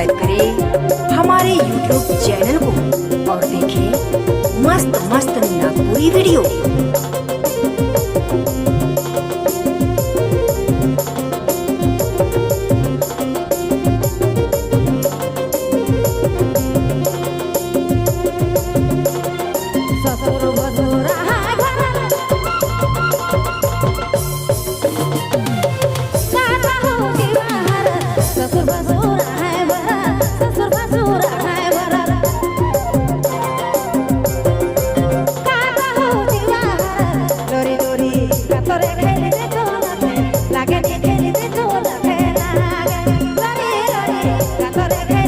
सब्सक्राइब करें हमारे YouTube channel को और देखें मस्त मस्त नागपुरी वीडियो। ससुर भसुर हाय भरल, काका हो जीवाहर। ससुर भसुर हाय भरल, ससुर भसुर हाय भरल, काका हो जीवाहर। लोरी लोरी कतरे खेलते चोलते लागे, खेलते चोलते लागे। लोरी लोरी कतरे